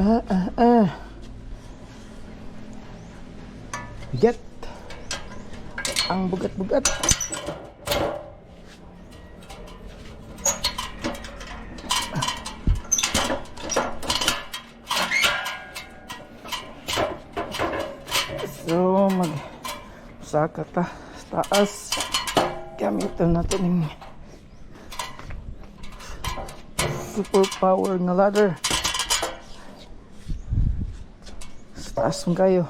Ah, ah, ah. Bigat. Ang bugat-bugat. So, mag saka ta sa taas. Gamitan natin yung super power na ladder. Sa taas man kayo.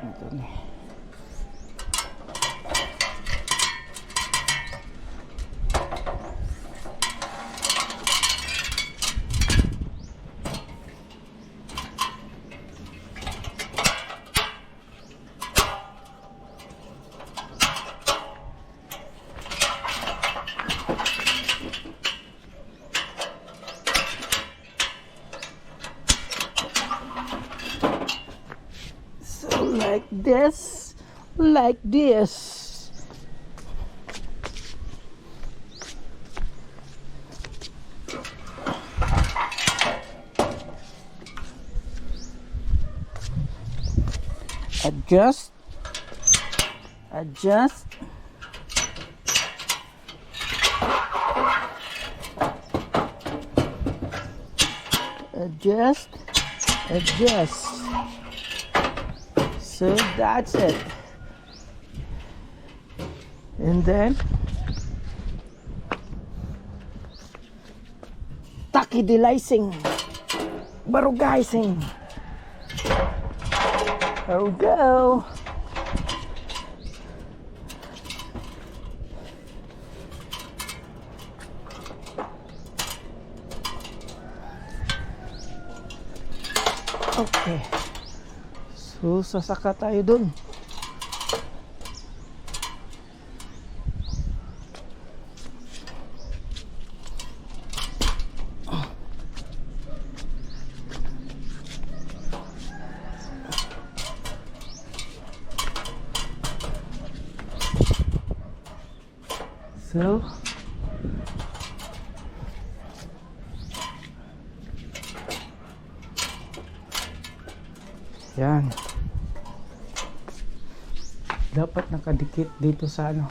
Ito ni. So like this, like this. Adjust. Adjust. Adjust. Adjust. So that's it. And then takidilicing, barugaising. There we go. Okay. So, sasaka tayo dun. So, yan. Dapat nakadikit dito sa ano.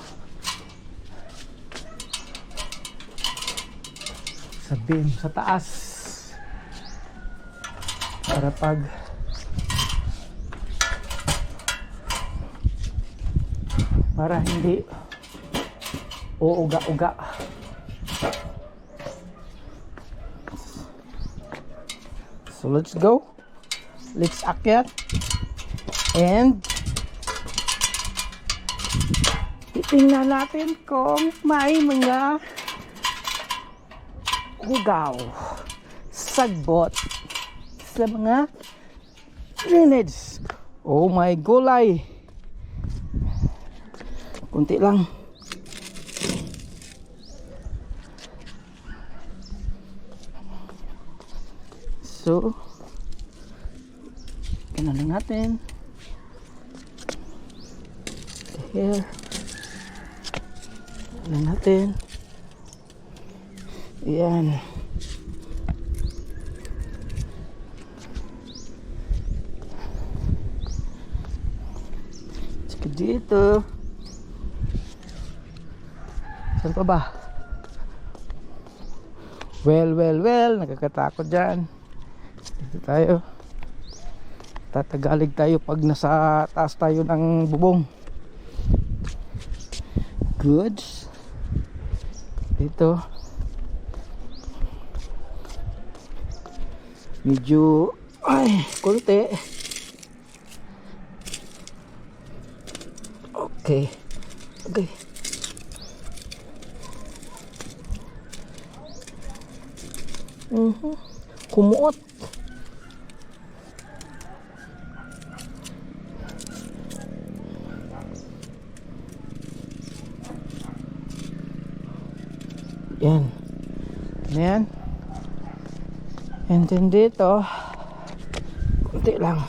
Sa beam, sa taas. Para para hindi uuga-uga. So let's go. Let's akyat. And titingnan natin kung may mga hugaw, sagbot sa mga drainage. Oh my gulay. Kunti lang. So, ganun lang natin. Here. Ganun natin. Ayan. Tsaka dito. Saan pa ba? Well, well, well. Nakakatakot dyan. Dito tayo. Tatagalig tayo pag nasa taas tayo ng bubong. Goods. Dito. Medyo, ay, konti. Okay. Okay. Kumuot. Yan. Yan. And then dito, konti lang.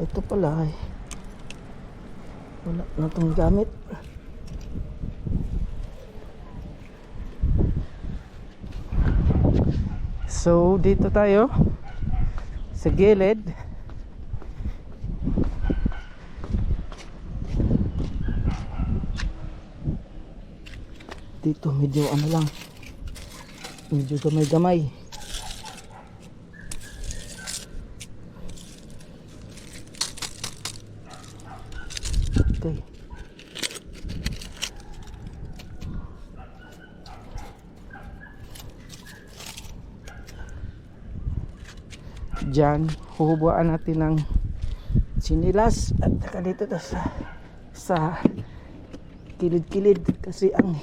Ito pala ay wala na itong gamit. So, dito tayo sa gilid. Dito medyo ano lang. Medyo gamay-gamay. Okay. Diyan, huhubuan natin ng sinilas at saka dito ta sa kilid-kilid kasi ang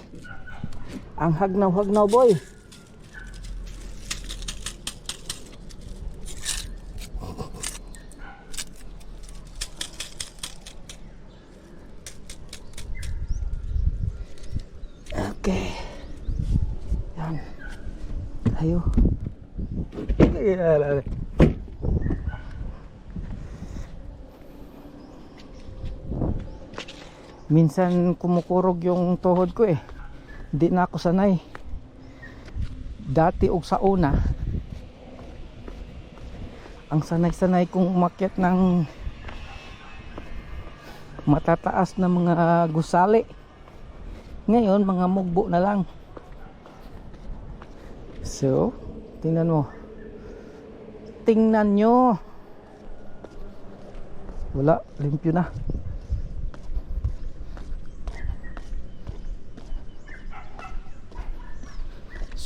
hagnaw-hagnaw, boy. Okay. Yan. Tayo. Minsan kumukurog yung tuhod ko eh. Hindi na ako sanay. Dati og sa una, ang sanay-sanay kong umakyat ng matataas na mga gusali. Ngayon, mga mugbo na lang. So, tingnan mo. Tingnan nyo. Wala, limpyo na.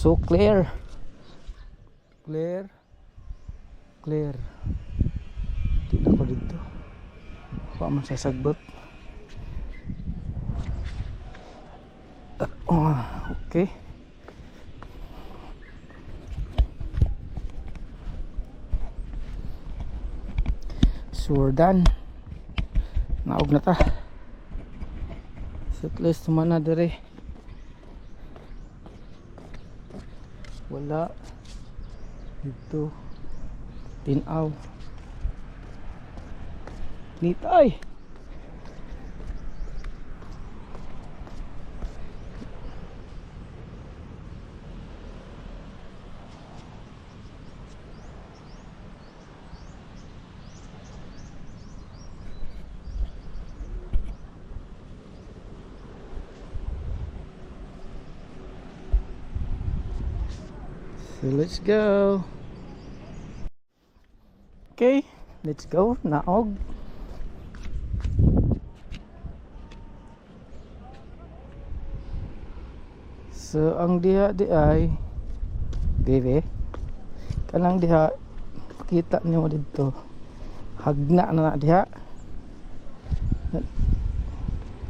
So clear. Clear. Clear. Tingnan ko dito. Wa man sa sagbot. Oh, okay. So we're done. Naog na ta. So at least na dire. Wala. Dito. Tinaw. Nitay. So let's go. Okay, let's go. Naog. So ang diha di ay bebe, kanang diha kita nyo dito, hagna na na diha,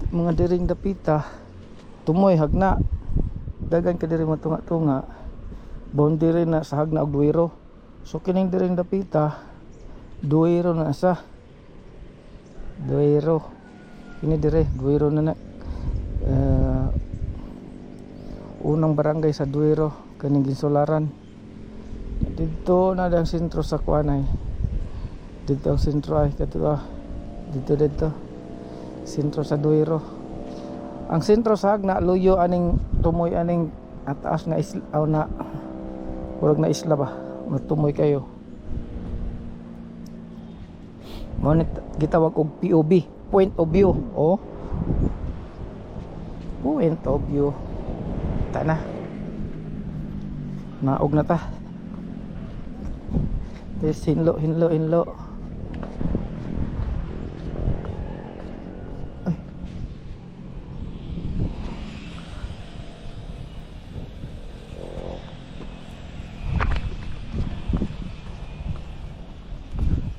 mga diring dapita tumoy hagna, dagan ka diri mo tunga-tunga, boundary na sa Jagna og Duero. So kining diring dapita, Duero na sa Duero. Kini dire Duero na na. Unang barangay sa Duero kaning ginsularan. Dito na ang sentro sa kuanay. Dito ang sentro ay kato ah. Dito dito. Sentro sa Duero. Ang sentro sa Jagna, luyo aning tumoy aning ataas nga isla aw na murag na isla ba, matumoy kayo. Mao ni gitawag og POV, point of view. Oh, point of view. Ta na, naog na ta. This hinlo, hinlo, hinlo. Ay.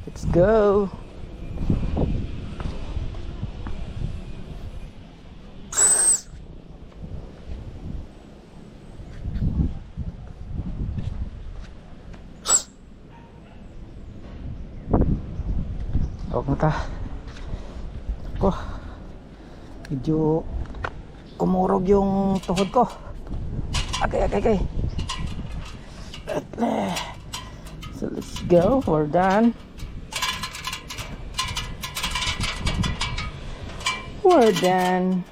Let's go. Huwag na ta. Ako. Medyo kumurog yung tuhod ko. Okay. So let's go. We're done. We're done.